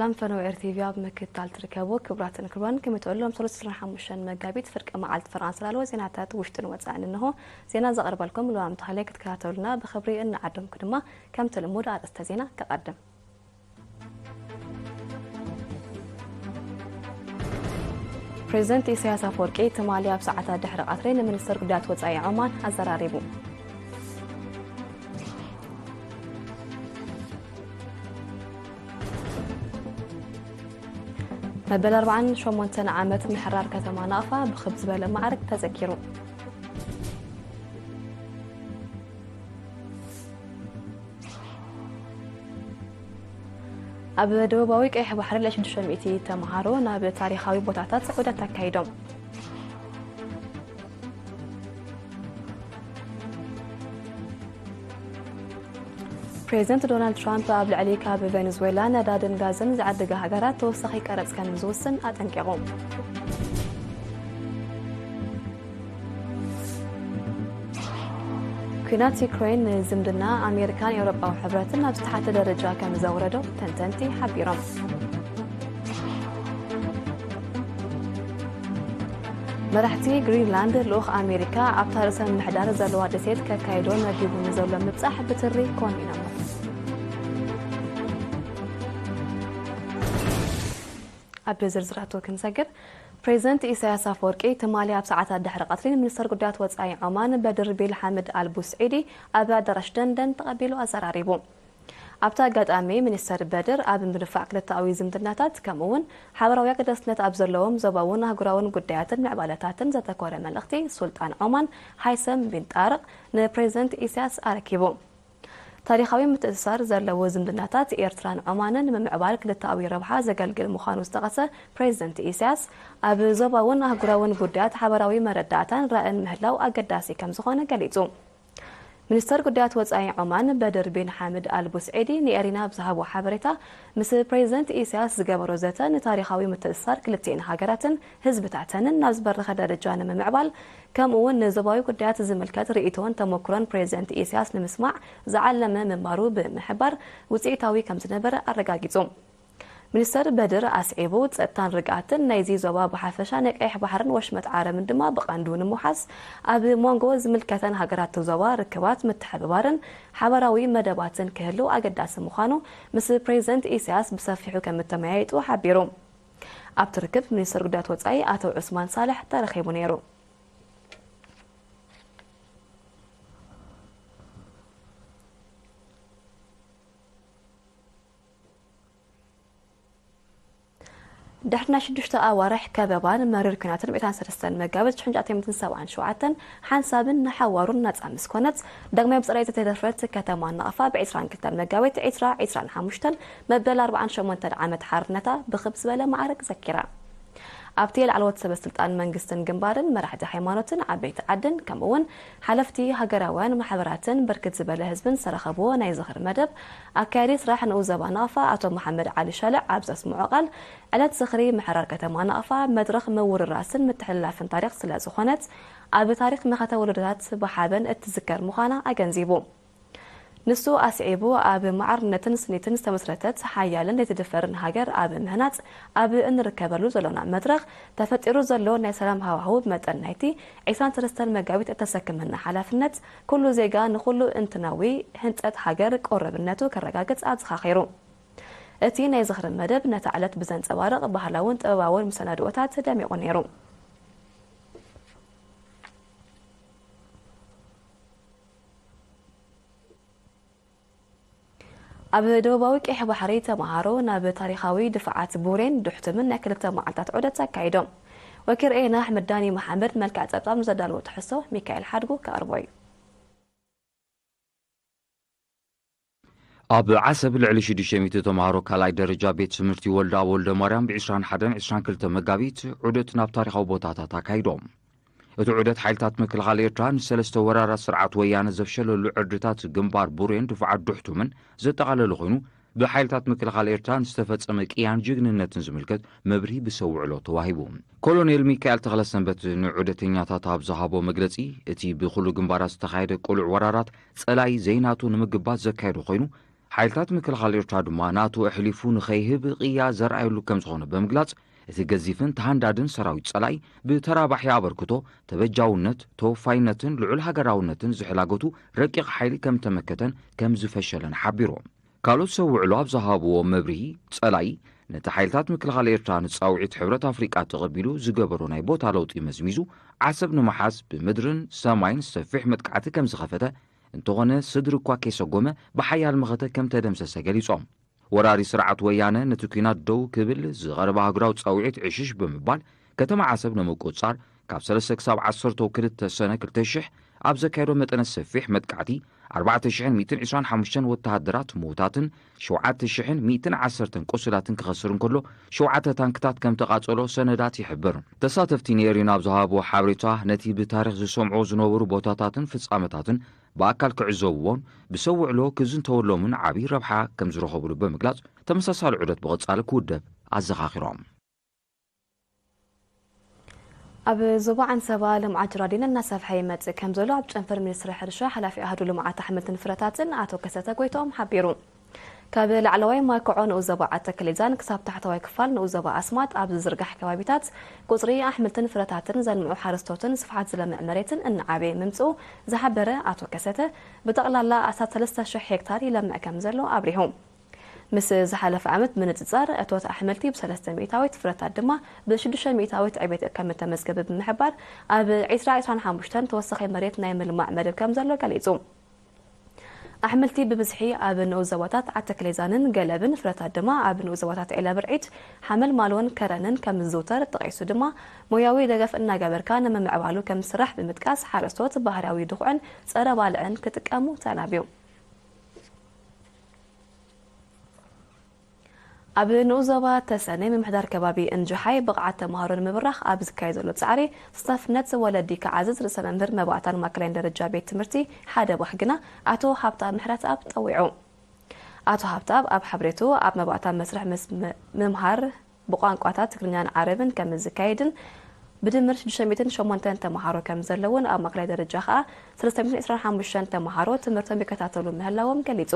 ኣንፈነው ኤር ቲቪ ኣብ ምክትታል ትርከቡ ክቡራትን ክቡራን፣ ከመይ ትውዕሉ? ሎም ሰሉስ ዕስራን ሓሙሽተን መጋቢት ፍርቂ መዓልቲ ፈረቓ ዝላለዎ ዜናታት ውሽጥን ወጻእን እንሆ። ዜና ዘቕርበልኩም ልዋም ተኽለ። ክትከታተሉና ብኽብሪ እናዓደምኩ ድማ፣ ከምቲ ልሙድ ኣርእስተ ዜና ከቐድም። ፕሬዚደንት ኢሳያስ ኣፈወርቂ ትማሊ ኣብ ሰዓታት ድሕሪ ቀትሪ ንሚኒስተር ጉዳያት ወጻኢ ዖማን ኣዘራሪቡ። መበል ኣርብዓን ሸሞንተን ዓመት ምሕራር ከተማ ናቕፋ ብኽብ ዝበለ ማዕርግ ተዘኪሩ። ኣብ ደቡባዊ ቀይሕ ባሕሪ ልዕሊ ሽዱሽተ ሚእቲ ተምሃሮ ናብ ታሪኻዊ ቦታታት ዑደት ኣካይዶም። ፕሬዚደንት ዶናልድ ትራምፕ ኣብ ልዕሊ ካብ ቬኔዙዌላ ነዳድን ጋዝን ዝዕድጋ ሃገራት ተወሳኺ ቀረጽ ከም ዝውስን ኣጠንቂቑ። ኲናት ዩክሬን ንዝምድና ኣሜሪካን ኤውሮጳዊ ሕብረትን ናብ ዝተሓተ ደረጃ ከም ዘውረዶ ተንተንቲ ሓቢሮም። መራሕቲ ግሪንላንድ ልኡኽ ኣሜሪካ ኣብታ ርእሰ ምምሕዳር ዘለዋ ደሴት ከካይዶ መዲቡ ንዘሎ ምብጻሕ ብትሪ ኮኒኖም። ኣብ ዝርዝራቱ ክንሰግር፣ ፕሬዚደንት ኢሳያስ ኣፈወርቂ ትማሊ ኣብ ሰዓታት ድሕሪ ቀትሪ ንሚኒስተር ጉዳያት ወጻኢ ዖማን በድር ቢል ሓምድ ኣል ቡስዒዲ ኣብ ኣዳራሽ ደንደን ተቐቢሉ ኣዘራሪቡ። ኣብቲ ኣጋጣሚ ሚኒስተር በድር ኣብ ምድንፋዕ ክልተኣዊ ዝምድናታት ከምኡ እውን ሓበራዊ ኣገዳስነት ኣብ ዘለዎም ዞባውን ኣህጉራውን ጉዳያትን ምዕባለታትን ዘተኮረ መልእኽቲ ሱልጣን ዖማን ሃይሰም ቢን ጣርቕ ንፕሬዚደንት ኢሳያስ ኣረኪቡ። ታሪኻዊ ምትእስሳር ዘለዎ ዝምድናታት ኤርትራን ዖማንን ንምምዕባል ክልተኣዊ ረብሓ ዘገልግል ምዃኑ ዝጠቐሰ ፕሬዚደንት ኢሳያስ፣ ኣብ ዞባውን ኣህጉራውን ጉዳያት ሓበራዊ መረዳእታን ራእን ምህላው ኣገዳሲ ከም ዝኾነ ገሊጹ። ሚኒስተር ጉዳያት ወጻኢ ዖማን በድር ቢን ሓምድ ኣል ቡስዒዲ ንኤሪና ብዝሃቦ ሓበሬታ፣ ምስ ፕሬዚደንት ኢሳያስ ዝገበሮ ዘተ ንታሪኻዊ ምትእስሳር ክልቲኤን ሃገራትን ህዝብታተንን ናብ ዝበረኸ ደረጃ ንምምዕባል፣ ከምኡ እውን ንዞባዊ ጉዳያት ዝምልከት ርእይቶን ተሞክሮን ፕሬዚደንት ኢሳያስ ንምስማዕ ዝዓለመ ምንባሩ ብምሕባር፣ ውጽኢታዊ ከም ዝነበረ ኣረጋጊጹ። ሚኒስተር በድር ኣስዒቡ፣ ጸጥታን ርግኣትን ናይዚ ዞባ ብሓፈሻ፣ ናይ ቀይሕ ባሕርን ወሽመጥ ዓረብን ድማ ብቐንዱ ንምውሓስ፣ ኣብ መንጎ ዝምልከተን ሃገራት እቲ ዞባ ርክባት ምትሕብባርን ሓበራዊ መደባትን ክህልው ኣገዳሲ ምዃኑ ምስ ፕሬዚደንት ኢሳያስ ብሰፊሑ ከም እተመያየጡ ሓቢሩ። ኣብቲ ርክብ ሚኒስተር ጉዳያት ወጻኢ ኣቶ ዑስማን ሳልሕ ተረኺቡ ነይሩ። ድሕሪ ናይ ሽዱሽተ ኣዋርሕ ከበባን መሪር ኲናትን ብዒስራን ሰለስተን መጋቢት ሽሕን ትሽዓተ ሚእትን ሰብዓን ሸውዓተን ሓንሳብን ንሓዋሩን ናጻ ምስ ኮነት፣ ዳግማይ ብጸላኢ ዝተደፍረት ከተማ ናቕፋ ብዒስራን ክልተን መጋቢት ዒስራ ዒስራን ሓሙሽተን መበል ኣርብዓን ሸሞንተን ዓመት ሓርነታ ብኽብ ዝበለ ማዕርግ ዘኪራ። ኣብቲ ላዕለዎት ሰበ ስልጣን መንግስትን ግንባርን፣ መራሕቲ ሃይማኖትን ዓበይቲ ዓድን፣ ከምኡ እውን ሓለፍቲ ሃገራውያን ማሕበራትን ብርክት ዝበለ ህዝብን ዝተረኸብዎ ናይ ዝኽሪ መደብ፣ ኣካያዲ ስራሕ ንኡስ ዞባ ናቕፋ ኣቶ መሓመድ ዓሊ ሸልዕ ኣብ ዘስምዖ ቃል፣ ዕለት ዝኽሪ ምሕራር ከተማ ናቕፋ መድረኽ ምውርራስን ምትሕልላፍን ታሪኽ ስለ ዝኾነት፣ ኣብ ታሪኽ መኸተ ወለዶታት ብሓበን እትዝከር ምዃና ኣገንዚቡ። ንሱ ኣስዒቡ፣ ኣብ ማዕርነትን ስኒትን ዝተመስረተት ሓያልን ዘይትድፈርን ሃገር ኣብ ምህናጽ ኣብ እንርከበሉ ዘሎና መድረኽ፣ ተፈጢሩ ዘሎ ናይ ሰላም ሃዋህው ብመጠን ናይቲ ዒስራን ሰለስተን መጋቢት እተሰክመና ሓላፍነት፣ ኩሉ ዜጋ ንኹሉ እንትናዊ ህንጸት ሃገር ቅሩብነቱ ከረጋግጽ ኣዘኻኺሩ። እቲ ናይ ዝኽሪ መደብ ነታ ዕለት ብዘንጸባርቕ ባህላውን ጥበባውን መሰናድኦታት ደሚቑ ነይሩ። ኣብ ደቡባዊ ቀይሕ ባሕሪ ተመሃሮ ናብ ታሪኻዊ ድፍዓት ቡሬን ዱሕቱምን ናይ ክልተ መዓልታት ዑደት ኣካይዶም። ወኪል ኤና ኣሕመድ ዳኒ መሓመድ መልክዕ ጸብጻብ ንዘዳለዎ ትሕዝቶ ሚካኤል ሓድጉ ከቕርቦ እዩ። ኣብ ዓሰብ ልዕሊ ሽዱሽተ ሚእቲ ተምሃሮ ካልኣይ ደረጃ ቤት ትምህርቲ ወልደኣብ ወልደማርያም ብ ዒስራን ሓደን ዒስራን ክልተን መጋቢት ዑደት ናብ ታሪኻዊ ቦታታት ኣካይዶም። እቲ ዑደት ሓይልታት ምክልኻል ኤርትራ ንሰለስተ ወራራት ስርዓት ወያነ ዘፍሸለሉ ዕርድታት ግንባር ቡሬን ድፍዓት ዱሕቱምን ዘጠቓለለ ኮይኑ፣ ብሓይልታት ምክልኻል ኤርትራ ንዝተፈጸመ ቅያን ጅግንነትን ዝምልከት መብርሂ ብሰብ ውዕሎ ተዋሂቡ። ኮሎኔል ሚካኤል ተኽለሰንበት ንዑደተኛታት ኣብ ዝሃቦ መግለጺ፣ እቲ ብኹሉ ግንባራት ዝተኻየደ ቅሉዕ ወራራት ጸላኢ ዘይናቱ ንምግባት ዘካየዶ ኮይኑ፣ ሓይልታት ምክልኻል ኤርትራ ድማ ናቱ ኣሕሊፉ ንኸይህብ ቅያ ዘርኣየሉ ከም ዝኾነ ብምግላጽ፣ እቲ ገዚፍን ተሃንዳድን ሰራዊት ጸላኢ ብተራባሒ ኣበርክቶ፣ ተበጃውነት፣ ተወፋይነትን ልዑል ሃገራውነትን ዝሕላገቱ ረቂቕ ሓይሊ ከም ተመከተን ከም ዝፈሸለን ሓቢሩ። ካልኦት ሰብ ውዕሎ ኣብ ዝሃብዎ መብርሂ፣ ጸላኢ ነቲ ሓይልታት ምክልኻል ኤርትራ ንጻውዒት ሕብረት ኣፍሪቃ ተቐቢሉ ዝገበሮ ናይ ቦታ ለውጢ መዝሚዙ፣ ዓሰብ ንምሓዝ ብምድርን ሰማይን ሰፊሕ መጥቃዕቲ ከም ዝኸፈተ፣ እንተኾነ ስድሪ እኳ ከይሰጎመ ብሓያል መኸተ ከም ተደምሰሰ ገሊጾም። ወራሪ ስርዓት ወያነ ነቲ ኲናት ደው ክብል ዝቐረበ ኣህጉራዊ ጻውዒት ዕሽሽ ብምባል፣ ከተማ ዓሰብ ንምቁጽጻር ካብ ሰለስተ ክሳብ ዓሰርተ ክልተ ሰነ ክልተ ሽሕ ኣብ ዘካየዶ መጠነ ሰፊሕ መጥቃዕቲ፣ ኣርባዕተ ሽሕን ሚእትን ዕስራን ሓሙሽተን ወተሃደራት ምዉታትን ሸውዓተ ሽሕን ሚእትን ዓሰርተን ቁሱላትን ክኸስር እንከሎ፣ ሸውዓተ ታንክታት ከም ተቓጸሎ ሰነዳት ይሕብር። ተሳተፍቲ ንኤሪና ኣብ ዝሃብዎ ሓበሬታ፣ ነቲ ብታሪኽ ዝሰምዑ ዝነበሩ ቦታታትን ፍጻመታትን ብኣካል ክዕዘብዎን ብሰብ ውዕሎ ክዝንተወሎምን ዓብዪ ረብሓ ከም ዝረኸብሉ ብምግላጽ፣ ተመሳሳሊ ዑደት ብቐጻሊ ክውደብ ኣዘኻኺሮም። ኣብ ዞባ ዓንሰባ ልምዓት ጅራዲን እናሰፍሐ ይመጽእ ከም ዘሎ ኣብ ጨንፈር ሚኒስትሪ ሕርሻ ሓላፊ ኣሃዱ ልምዓት ኣሕምልትን ፍረታትን ኣቶ ከሰተ ጎይትኦም ሓቢሩ። ካብ ላዕለዋይ ማክዖ ንኡስ ዞባ ዓተክሌዛን ክሳብ ታሕተዋይ ክፋል ንኡስ ዞባ ኣስማጥ ኣብ ዝዝርጋሕ ከባቢታት ቁጽሪ ኣሕምልትን ፍረታትን ዘልምዑ ሓረስቶትን ስፍሓት ዝለምዕ መሬትን እናዓበየ ምምጽኡ ዝሓበረ ኣቶ ከሰተ፣ ብጠቕላላ ኣስታት ሰለስተ ሽሕ ሄክታር ይለምዕ ከም ዘሎ ኣብሪሁ። ምስ ዝሓለፈ ዓመት ምንጽጻር፣ እቶት ኣሕምልቲ ብሰለስተ ሚእታዊት፣ ፍረታት ድማ ብሽዱሽተ ሚእታዊት ዕቤት ከም እተመዝገበ ብምሕባር፣ ኣብ ዕስራ ዕስራን ሓሙሽተን ተወሳኺ መሬት ናይ ምልማዕ መደብ ከም ዘሎ ገሊጹ። ኣሕምልቲ ብብዝሒ ኣብ ንኡስ ዞባታት ዓተክሌዛንን ገለብን፣ ፍረታት ድማ ኣብ ንኡስ ዞባታት ዒላ ብርዒት፣ ሓመልማሎን ከረንን ከም ዝዝውተር ጠቒሱ ድማ፣ ሞያዊ ደገፍ እናገበርካ ንምምዕባሉ ከም ዝስራሕ ብምጥቃስ፣ ሓረስቶት ባህርያዊ ድኹዕን ጸረ ባልዕን ክጥቀሙ ተላብዩ። ኣብ ንኡስ ዞባ ተሰነይ ምምሕዳር ከባቢ እንጅሓይ ብቕዓት ተምሃሮ ንምብራኽ ኣብ ዝካየድ ዘሎ ጻዕሪ ተሳታፍነት ወለዲ ክዓዝዝ ርእሰ መምህር መባእታን ማእከላይን ደረጃ ቤት ትምህርቲ ሓደ ቧሕ ግና ኣቶ ሃብታ ምሕረትኣብ ጠዊዑ። ኣቶ ሃብተኣብ ኣብ ሓበሬትኡ፣ ኣብ መባእታ መስርሕ ምስ ም-፣ ምምሃር ብቋንቋታት ትግርኛን ዓረብን ከም ዝካየድን ብድምር ሽዱሽተ ሚእትን ሸሞንተን ተምሃሮ ከም ዘለውን ኣብ ማእከላይ ደረጃ ከኣ ሰለስተ ሚእትን ዕስራን ሓሙሽተን ተምሃሮ ትምህርቶም ይከታተሉ ምህላዎም ገሊጹ።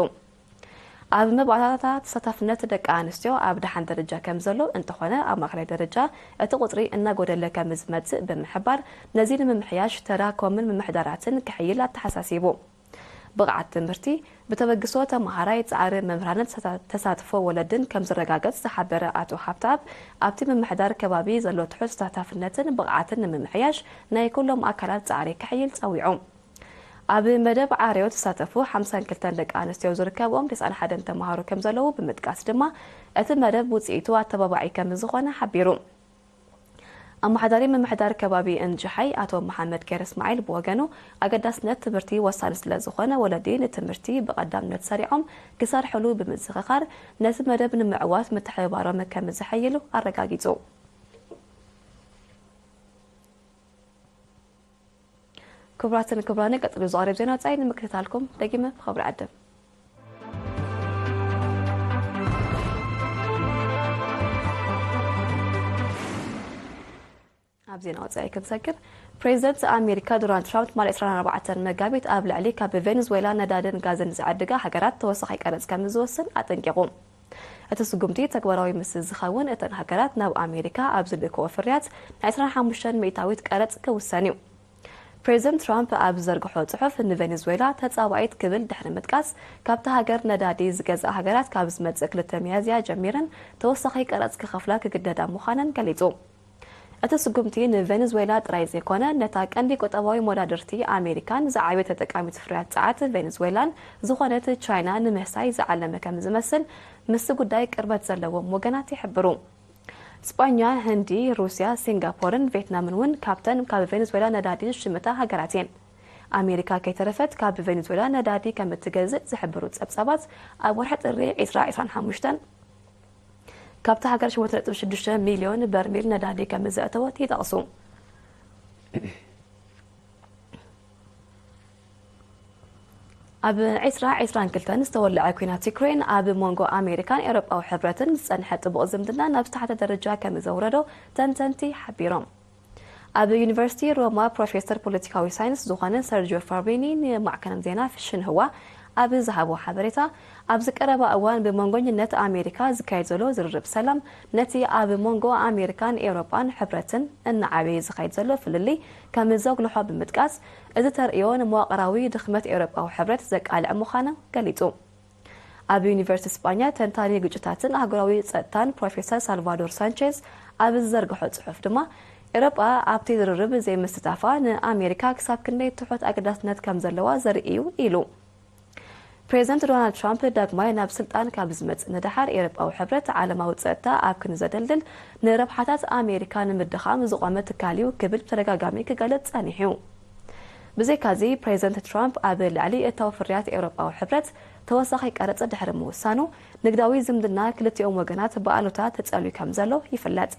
ኣብ መባእታታት ተሳታፍነት ደቂ ኣንስትዮ ኣብ ደሓን ደረጃ ከም ዘሎ እንተኾነ፣ ኣብ ማእከላይ ደረጃ እቲ ቁጽሪ እናጎደለ ከም ዝመጽእ ብምሕባር፣ ነዚ ንምምሕያሽ ተራ ኮምን ምምሕዳራትን ክሕይል ኣተሓሳሲቡ። ብቕዓት ትምህርቲ ብተበግሶ ተመሃራይ፣ ጻዕሪ መምህራንን ተሳ-፣ ተሳትፎ ወለድን ከም ዝረጋገጽ ዝሓበረ ኣቶ ሃብተኣብ፣ ኣብቲ ምምሕዳር ከባቢ ዘሎ ትሑት ተሳታፍነትን ብቕዓትን ንምምሕያሽ ናይ ኩሎም ኣካላት ጻዕሪ ክሕይል ጸዊዑ። ኣብ መደብ ዓርዮ ዝሳተፉ ሓምሳን ክልተን ደቂ ኣንስትዮ ዝርከብኦም ተስዓን ሓደን ተመሃሮ ከም ዘለዉ ብምጥቃስ ድማ፣ እቲ መደብ ውጽኢቱ ኣተባባዒ ከም ዝኾነ ሓቢሩ። ኣመሓዳሪ ምምሕዳር ከባቢ እንጅሓይ ኣቶ መሓመድ ከይረ እስማዒል ብወገኑ፣ ኣገዳስነት ትምህርቲ ወሳኒ ስለ ዝኾነ፣ ወለዲ ንትምህርቲ ብቐዳምነት ሰሪዖም ክሰርሕሉ ብምዝኽኻር፣ ነቲ መደብ ንምዕዋት ምትሕብባሮም ከም ዝሕይሉ ኣረጋጊጹ። ክቡራትን ክቡራንን፣ ቀጺሉ ዝቐርብ ዜና ወጻኢ ንምክትታልኩም ደጊመ ብኽብሪ ዕድም። ኣብ ዜና ወጻኢ ክንሰግር፣ ፕሬዚደንት ኣሜሪካ ዶናልድ ትራምፕ ትማሊ ዕስራን ኣርባዕተን መጋቢት ኣብ ልዕሊ ካብ ቬኔዙዌላ ነዳድን ጋዝን ዝዕድጋ ሃገራት ተወሳኺ ቀረጽ ከም ዝወስን ኣጠንቂቑ። እቲ ስጉምቲ ተግባራዊ ምስ ዝኸውን፣ እተን ሃገራት ናብ ኣሜሪካ ኣብ ዝልእክዎ ፍርያት ናይ ዕስራን ሓሙሽተን ሚእታዊት ቀረጽ ክውሰን እዩ። ፕሬዚደንት ትራምፕ ኣብ ዝዘርግሖ ጽሑፍ፣ ንቬኔዙዌላ ተጻባኢት ክብል ድሕሪ ምጥቃስ፣ ካብታ ሃገር ነዳዲ ዝገዝኣ ሃገራት ካብ ዝመጽእ ክልተ ሚያዝያ ጀሚረን ተወሳኺ ቀረጽ ክኸፍላ ክግደዳ ምዃነን ገሊጹ። እቲ ስጉምቲ ንቬኔዙዌላ ጥራይ ዘይኮነ፣ ነታ ቀንዲ ቁጠባዊ መወዳድርቲ ኣሜሪካን ዝዓበየ ተጠቃሚት ፍርያት ጸዓት ቬኔዙዌላን ዝኾነት ቻይና ንምህሳይ ዝዓለመ ከም ዝመስል ምስቲ ጉዳይ ቅርበት ዘለዎም ወገናት ይሕብሩ። ስጳኛ፣ ህንዲ፣ ሩስያ፣ ሲንጋፖርን ቬትናምን እውን ካብተን ካብ ቬኔዙዌላ ነዳዲ ዝሽምታ ሃገራት እየን። ኣሜሪካ ከይተረፈት ካብ ቬኔዙዌላ ነዳዲ ከም እትገዝእ ዝሕብሩ ጸብጻባት፣ ኣብ ወርሒ ጥሪ ዕስራ ዕስራን ሓሙሽተን ካብታ ሃገር ሸሞንተ ነጥቢ ሽዱሽተ ሚልዮን በርሚል ነዳዲ ከም ዘእተወት ይጠቕሱ። ኣብ ዕስራ ዕስራን ክልተን ዝተወልዐ ኲናት ዩክሬን፣ ኣብ መንጎ ኣሜሪካን ኤውሮጳዊ ሕብረትን ዝጸንሐ ጥቡቕ ዝምድና ናብ ዝተሓተ ደረጃ ከም ዘውረዶ ተንተንቲ ሓቢሮም። ኣብ ዩኒቨርሲቲ ሮማ ፕሮፌሰር ፖለቲካዊ ሳይንስ ዝኾነ ሰርጂዮ ፋብሪኒ ንማዕከን ዜና ሽንህዋ ኣብ ዝሃቦ ሓበሬታ፣ ኣብዚ ቀረባ እዋን ብመንጎኝነት ኣሜሪካ ዝካየድ ዘሎ ዝርርብ ሰላም፣ ነቲ ኣብ መንጎ ኣሜሪካን ኤውሮጳን ሕብረትን እናዓበየ ዝኻየድ ዘሎ ፍልልይ ከም ዘጉልሖ ብምጥቃስ፣ እዚ ተርእዮ ንመዋቕራዊ ድኽመት ኤውሮጳዊ ሕብረት ዘቃልዕ ምዃኑ ገሊጹ። ኣብ ዩኒቨርሲቲ ስጳኛ ተንታኒ ግጭታትን ኣህጉራዊ ጸጥታን ፕሮፌሰር ሳልቫዶር ሳንቼዝ ኣብ ዝዘርግሖ ጽሑፍ ድማ፣ ኤውሮጳ ኣብቲ ዝርርብ ዘይምስታፋ ንኣሜሪካ ክሳብ ክንደይ ትሑት ኣገዳስነት ከም ዘለዋ ዘርኢ እዩ ኢሉ። ፕሬዚደንት ዶናልድ ትራምፕ ዳግማይ ናብ ስልጣን ካብ ዝመጽእ ንደሓር፣ ኤውሮጳዊ ሕብረት ዓለማዊ ጸጥታ ኣብ ክንዲ ዘደልድል፣ ንረብሓታት ኣሜሪካ ንምድኻም ዝቖመ ትካል እዩ ክብል ብተደጋጋሚ ክገልጽ ጸኒሑ እዩ። ብዘይካዚ፣ ፕሬዚደንት ትራምፕ ኣብ ልዕሊ እታዊ ፍርያት ኤውሮጳዊ ሕብረት ተወሳኺ ቀረጽ ድሕሪ ምውሳኑ፣ ንግዳዊ ዝምድና ክልቲኦም ወገናት ብኣሉታ ተጸልዩ ከም ዘሎ ይፍለጥ።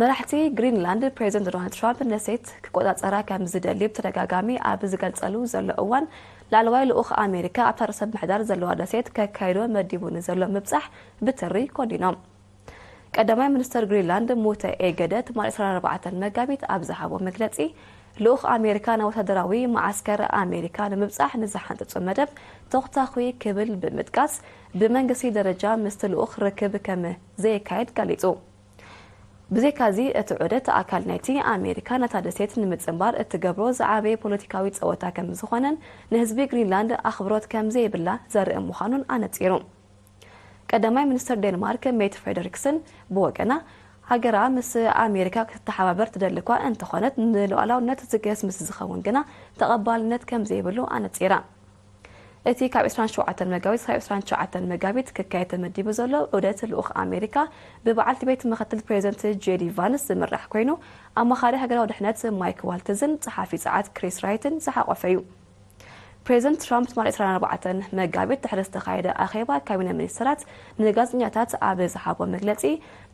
መራሕቲ ግሪንላንድ፣ ፕሬዚደንት ዶናልድ ትራምፕ ነሴት ክቆጻጸራ ከም ዝደሊ ብተደጋጋሚ ኣብ ዝገልጸሉ ዘሎ እዋን፣ ላዕለዋይ ልኡኽ ኣሜሪካ ኣብታ ርእሰ ምሕዳር ዘለዋ ደሴት ከካይዶ መዲቡ ንዘሎ ምብጻሕ ብትሪ ኮኒኖም። ቀዳማይ ሚኒስተር ግሪንላንድ ሙተ ኤገደ ትማሊ ዕስራን ኣርባዕተን መጋቢት ኣብ ዝሃቦ መግለጺ፣ ልኡኽ ኣሜሪካ ናብ ወታደራዊ መዓስከር ኣሜሪካ ንምብጻሕ ንዝሓንጸጾ መደብ ተኹታኹይ ክብል ብምጥቃስ፣ ብመንግስቲ ደረጃ ምስቲ ልኡኽ ርክብ ከም ዘየካየድ ገሊጹ። ብዘይካዚ፣ እቲ ዑደት ኣካል ናይቲ ኣሜሪካ ነታ ደሴት ንምጽንባር እትገብሮ ዝዓበየ ፖለቲካዊ ጸወታ ከም ዝኾነን ንህዝቢ ግሪንላንድ ኣኽብሮት ከም ዘይብላ ዘርኢ ምዃኑን ኣነጺሩ። ቀዳማይ ሚኒስተር ዴንማርክ ሜት ፍሬደሪክስን ብወገና፣ ሃገራ ምስ ኣሜሪካ ክትተሓባበር ትደሊ እኳ እንተኾነት፣ ንሉዓላውነት ዝገስ ምስ ዝኸውን ግና ተቐባልነት ከም ዘይብሉ ኣነጺራ። እቲ ካብ ዕስራን ሸውዓተን መጋቢት ክሳብ ዕስራን ትሽዓተን መጋቢት ክካየድ ተመዲቡ ዘሎ ዑደት ልኡኽ ኣሜሪካ ብበዓልቲ ቤት ምኽትል ፕሬዚደንት ጄዲ ቫንስ ዝምራሕ ኮይኑ፣ ኣማኻሪ ሃገራዊ ድሕነት ማይክ ዋልትዝን ጸሓፊ ጸዓት ክሪስ ራይትን ዝሓቖፈ እዩ። ፕሬዚደንት ትራምፕ ትማሊ ዕስራን ኣርባዕተን መጋቢት ድሕሪ ዝተኻየደ ኣኼባ ካቢነ ሚኒስትራት ንጋዜጠኛታት ኣብ ዝሃቦ መግለጺ፣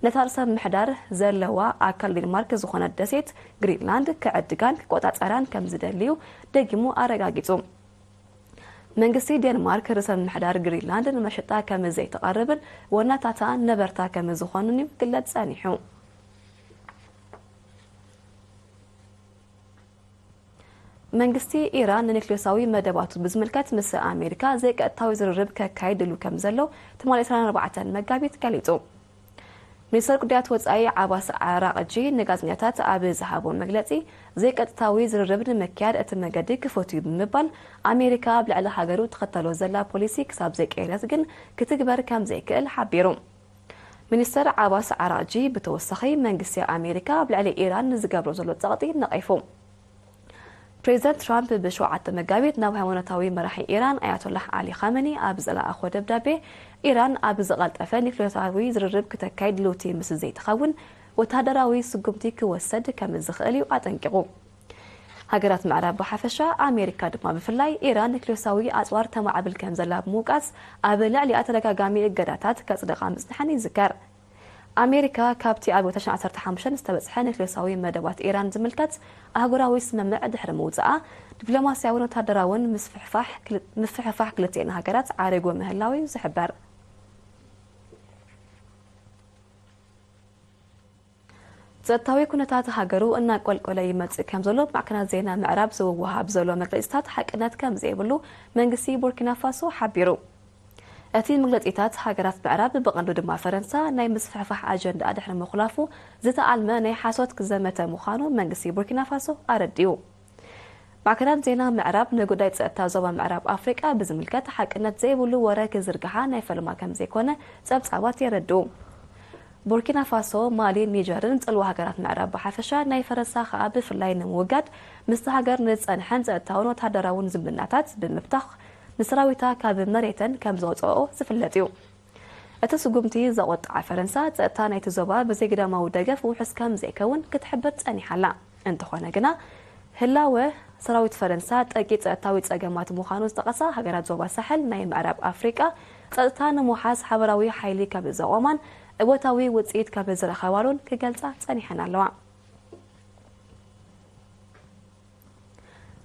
ነታ ርእሰ ምሕዳር ዘለዋ ኣካል ዴንማርክ ዝኾነት ደሴት ግሪንላንድ ክዕድጋን ክቆጻጸራን ከም ዝደልዩ ደጊሙ ኣረጋጊጹ። መንግስቲ ዴንማርክ ርእሰ ምሕዳር ግሪንላንድ ንመሸጣ ከም ዘይተቐርብን ወናታታ ነበርታ ከም ዝኾኑን እዩ ክግለጽ ጸኒሑ። መንግስቲ ኢራን ንኒክሌሳዊ መደባቱ ብዝምልከት ምስ ኣሜሪካ ዘይቀጥታዊ ዝርርብ ከካይድ ድሉ ከም ዘሎ ትማሊ ዕስራን ኣርባዕተን መጋቢት ገሊጹ። ሚኒስተር ጉዳያት ወጻኢ ዓባስ ዓራቕጂ ንጋዜጠኛታት ኣብ ዝሃቦ መግለጺ፣ ዘይቀጥታዊ ዝርርብ ንምክያድ እቲ መገዲ ክፉት እዩ ብምባል፣ ኣሜሪካ ኣብ ልዕሊ ሃገሩ ትኸተሎ ዘላ ፖሊሲ ክሳብ ዘይቀየረት ግን ክትግበር ከም ዘይክእል ሓቢሩ። ሚኒስተር ዓባስ ዓራቕጂ ብተወሳኺ፣ መንግስቲ ኣሜሪካ ኣብ ልዕሊ ኢራን ንዝገብሮ ዘሎ ጸቕጢ ነቒፉ። ፕሬዚደንት ትራምፕ ብሸውዓተ መጋቢት ናብ ሃይማኖታዊ መራሒ ኢራን ኣያቶላህ ዓሊ ኻመኒ ኣብ ዝለኣኾ ደብዳቤ፣ ኢራን ኣብ ዝቐልጠፈ ኒክሌራዊ ዝርርብ ክተካይድ ድልውቲ ምስ ዘይትኸውን፣ ወተሃደራዊ ስጉምቲ ክወሰድ ከም ዝኽእል እዩ ኣጠንቂቑ። ሃገራት ምዕራብ ብሓፈሻ፣ ኣሜሪካ ድማ ብፍላይ፣ ኢራን ኒክሌሳዊ ኣጽዋር ተማዕብል ከም ዘላ ብምውቃስ፣ ኣብ ልዕሊኣ ተደጋጋሚ እገዳታት ከጽድቓ ምጽንሐን ይዝከር። ኣሜሪካ ካብቲ ኣብ ወርሒ ዓሰርተ ሓሙሽተ ዝተበጽሐ ኒክሌሳዊ መደባት ኢራን ዝምልከት ኣህጉራዊ ስምምዕ ድሕሪ ምውጽኣ፣ ዲፕሎማስያውን ወታደራውን ምስፍሕፋሕ ክል-፣ ምፍሕፋሕ ክልቲኤን ሃገራት ዓሪጉ ምህላው እዩ ዝሕበር። ጸጥታዊ ኩነታት ሃገሩ እናቆልቆለ ይመጽእ ከም ዘሎ ማዕከናት ዜና ምዕራብ ዝወሃብ ዘሎ መግለጺታት ሓቅነት ከም ዘይብሉ መንግስቲ ቡርኪና ፋሶ ሓቢሩ። እቲ መግለጺታት ሃገራት ምዕራብ፣ ብቐንዱ ድማ ፈረንሳ፣ ናይ ምስፍሕፋሕ ኣጀንዳ ድሕሪ ምኹላፉ ዝተኣልመ ናይ ሓሶት ዘመተ ምዃኑ መንግስቲ ቡርኪና ፋሶ ኣረዲኡ። ማዕከናት ዜና ምዕራብ ንጉዳይ ጸጥታ ዞባ ምዕራብ ኣፍሪቃ ብዝምልከት ሓቅነት ዘይብሉ ወረ ክዝርግሓ ናይ ፈልማ ከም ዘይኮነ ጸብጻባት የረድኡ። ቡርኪና ፋሶ፣ ማሊን ኒጀርን ጽልዋ ሃገራት ምዕራብ ብሓፈሻ፣ ናይ ፈረንሳ ከኣ ብፍላይ ንምውጋድ ምስቲ ሃገር ንዝጸንሐን ጸጥታውን ወተሃደራውን ዝምድናታት ብምብታኽ፣ ንሰራዊታ ካብ መሬተን ከም ዘውጽኦ ዝፍለጥ እዩ። እቲ ስጉምቲ ዘቖጥዓ ፈረንሳ፣ ጸጥታ ናይቲ ዞባ ብዘይግዳማዊ ደገፍ ውሑስ ከም ዘይከውን ክትሕብር ጸኒሓ ኣላ። እንተኾነ ግና፣ ህላወ ሰራዊት ፈረንሳ ጠንቂ ጸጥታዊ ጸገማት ምዃኑ ዝጠቐሳ ሃገራት ዞባ ሳሕል ናይ ምዕራብ ኣፍሪቃ፣ ጸጥታ ንምውሓስ ሓበራዊ ሓይሊ ከም ዘቖማን እወታዊ ውጽኢት ከም ዝረኸባሉን ክገልጻ ጸኒሐን ኣለዋ።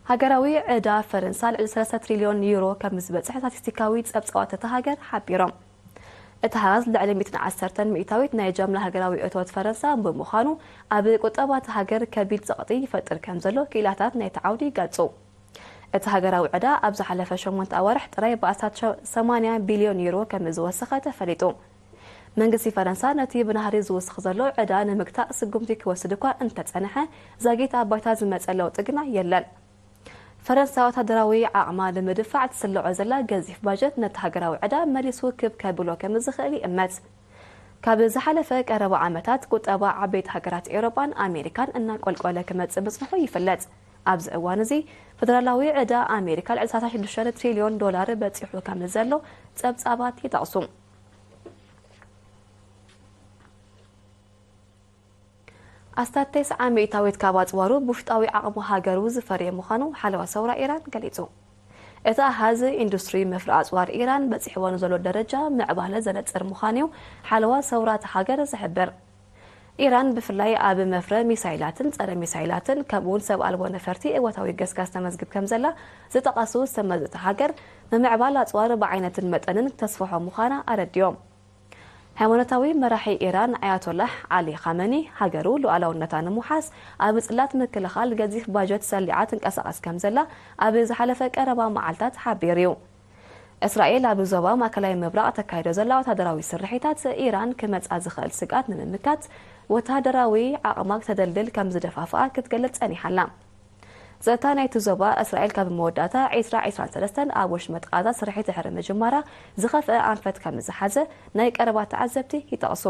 ሃገራዊ ዕዳ ፈረንሳ ልዕሊ ሰለስተ ትሪልዮን ዩሮ ከም ዝበጽሕ ስታቲስቲካዊ ጸብጻባት እታ ሃገር ሓቢሮም። እቲ ኣሃዝ ልዕሊ ሚእትን ዓሰርተን ሚእታዊት ናይ ጃምላ ሃገራዊ እቶት ፈረንሳ ብምዃኑ፣ ኣብ ቁጠባ እታ ሃገር ከቢድ ጸቕጢ ይፈጥር ከም ዘሎ ክኢላታት ናይቲ ዓውዲ ይገልጹ። እቲ ሃገራዊ ዕዳ ኣብ ዝሓለፈ ሸሞንተ ኣዋርሕ ጥራይ ብኣስታት ሸ-፣ ሰማንያ ቢልዮን ዩሮ ከም ዝወሰኸ ተፈሊጡ። መንግስቲ ፈረንሳ ነቲ ብናህሪ ዝውስኽ ዘሎ ዕዳ ንምግታእ ስጉምቲ ክወስድ እኳ እንተጸንሐ፣ ዛጊት ኣብ ባይታ ዝመጸ ለውጢ ግና የለን። ፈረንሳ ወታደራዊ ዓቕማ ንምድፋዕ ትስልዖ ዘላ ገዚፍ ባጀት ነቲ ሃገራዊ ዕዳ መሊሱ ክብ ከብሎ ከም ዝኽእል ይእመት። ካብ ዝሓለፈ ቀረባ ዓመታት ቁጠባ ዓበይቲ ሃገራት ኤውሮጳን ኣሜሪካን እናቆልቆለ ክመጽእ ምጽንሑ ይፍለጥ። ኣብዚ እዋን እዚ ፈደራላዊ ዕዳ ኣሜሪካ ልዕሊ ሰላሳ ሽዱሽተ ትሪልዮን ዶላር በጺሑ ከም ዘሎ ጸብጻባት ይጠቕሱ። ኣስታት ተስዓ ሚእታዊት ካብ ኣጽዋሩ ብውሽጣዊ ዓቕሚ ሃገሩ ዝፈርየ ምዃኑ ሓለዋ ሰውራ ኢራን ገሊጹ። እቲ ኣሃዝ ኢንዱስትሪ መፍረ ኣጽዋር ኢራን በጺሕዎ ንዘሎ ደረጃ ምዕባለ ዘነጽር ምዃኑ'ዩ ሓለዋ ሰውራ እታ ሃገር ዝሕብር። ኢራን ብፍላይ ኣብ መፍረ ሚሳይላትን ጸረ ሚሳይላትን ከምኡ'ውን ሰብ ኣልቦ ነፈርቲ እወታዊ ገስጋስ ተመዝግብ ከም ዘላ ዝጠቐሱ ሰብ መዚ እታ ሃገር፣ ምምዕባል ኣጽዋር ብዓይነትን መጠንን ተስፍሖ ምዃና ኣረዲኦም። ሃይማኖታዊ መራሒ ኢራን ኣያቶላህ ዓሊ ኻመኒ፣ ሃገሩ ሉዓላውነታ ንምውሓስ ኣብ ጽላት ምክልኻል ገዚፍ ባጀት ሰሊዓ ትንቀሳቐስ ከም ዘላ ኣብ ዝሓለፈ ቀረባ መዓልታት ሓቢሩ እዩ። እስራኤል ኣብ ዞባ ማእከላይ ምብራቕ ተካይዶ ዘላ ወታደራዊ ስርሒታት፣ ኢራን ክመጻ ዝኽእል ስግኣት ንምምካት ወታደራዊ ዓቕማ ክተደልድል ከም ዝደፋፍኣ ክትገልጽ ጸኒሓ ኣላ። ጸጥታ ናይቲ ዞባ፣ እስራኤል ካብ መወዳእታ ዕስራ ዕስራን ሰለስተን ኣብ ወሽመጥ ቃዛ ስርሒት ድሕሪ ምጅማራ ዝኸፍአ ኣንፈት ከም ዝሓዘ ናይ ቀረባ ተዓዘብቲ ይጠቕሱ።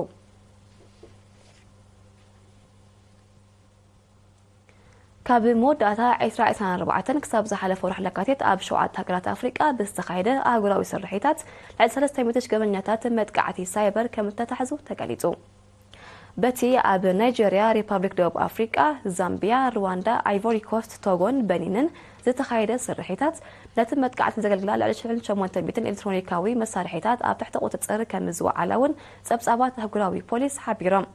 ካብ መወዳእታ ዕስራ ዕስራን ኣርባዕተን ክሳብ ዝሓለፈ ወርሒ ለካቲት ኣብ ሸውዓተ ሃገራት ኣፍሪቃ ብዝተኻየደ ኣህጉራዊ ስርሒታት ልዕሊ ሰለስተ ሚእቲ ሺሕ ገበነኛታት መጥቃዕቲ ሳይበር ከም እተታሕዙ ተገሊጹ። በቲ ኣብ ናይጀርያ፣ ሪፓብሊክ ደቡብ ኣፍሪቃ፣ ዛምቢያ፣ ሩዋንዳ፣ ኣይቮሪ ኮስት፣ ቶጎን በኒንን ዝተኻየደ ስርሒታት፣ ነቲ መጥቃዕቲ ዘገልግላ ልዕሊ ሽሕን ሸሞንተ ሚእትን ኤሌክትሮኒካዊ መሳርሒታት ኣብ ትሕቲ ቁጽጽር ከም ዝወዓላ እውን ጸብጻባት ኣህጉራዊ ፖሊስ ሓቢሮም።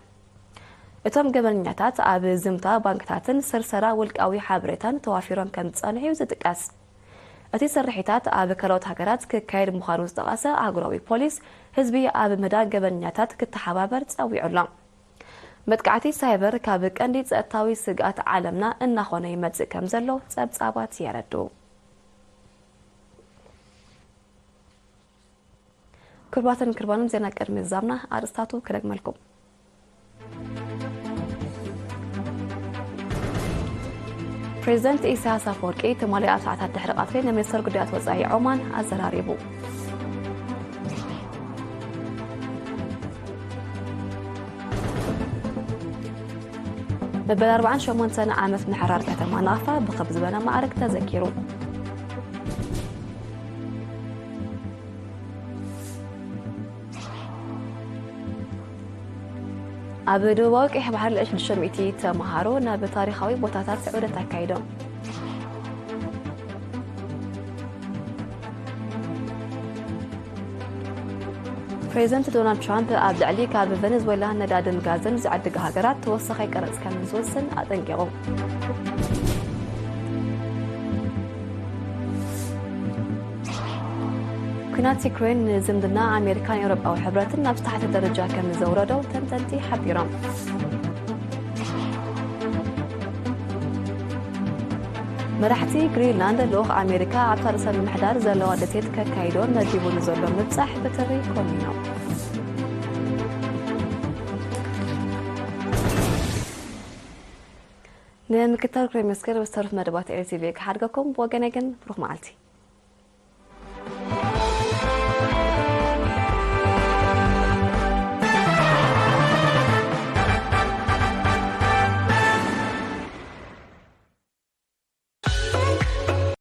እቶም ገበነኛታት ኣብ ዝምታ ባንክታትን ስርሰራ ውልቃዊ ሓበሬታን ተዋፊሮም ከም ዝጸንሑ እዩ ዝጥቀስ። እቲ ስርሒታት ኣብ ካልኦት ሃገራት ክካየድ ምዃኑ ዝጠቐሰ ኣህጉራዊ ፖሊስ፣ ህዝቢ ኣብ ምህዳን ገበነኛታት ክተሓባበር ጸዊዑ ኣሎ። መጥቃዕቲ ሳይበር ካብ ቀንዲ ጸጥታዊ ስግኣት ዓለምና እናኾነ ይመጽእ ከም ዘሎ ጸብጻባት የረድኡ። ክቡራትን ክቡራንን፣ ዜና ቅድሚ ምዝዛምና ኣርእስታቱ ክደግመልኩም። ፕሬዚደንት ኢሳያስ ኣፈወርቂ ትማሊ ኣብ ሰዓታት ድሕሪ ቀትሪ ንሚኒስተር ጉዳያት ወጻኢ ዖማን ኣዘራሪቡ። መበል ኣርባዓን ሸሞንተን ዓመት ምሕራር ከተማ ናቕፋ ብኽብ ዝበለ ማዕርግ ተዘኪሩ። ኣብ ደቡባዊ ቀይሕ ባሕሪ ልዕሊ ሽዱሽተ ሚእቲ ተምሃሮ ናብ ታሪኻዊ ቦታታት ዑደት ኣካይዶም። ፕሬዚደንት ዶናልድ ትራምፕ ኣብ ልዕሊ ካብ ቬኔዙዌላ ነዳድን ጋዝን ዝዕድጋ ሃገራት ተወሳኺ ቀረጽ ከም ዝወስን ኣጠንቂቑ። ኲናት ዩክሬን ንዝምድና ኣሜሪካን ኤውሮጳዊ ሕብረትን ናብ ዝተሓተ ደረጃ ከም ዘውረዶ ተንተንቲ ሓቢሮም። መራሕቲ ግሪንላንድ ልኡኽ ኣሜሪካ ኣብታ ርእሰ ምምሕዳር ዘለዋ ደሴት ከካይዶ መዲቡ ንዘሎ ምብጻሕ ብትሪ ኮኒኖም። ንምክትታል ክረመስገን ብዝተርፍ መደባት ኤልቲቪ ክሓድገኩም። ብወገነይ ግን ብሩኽ መዓልቲ።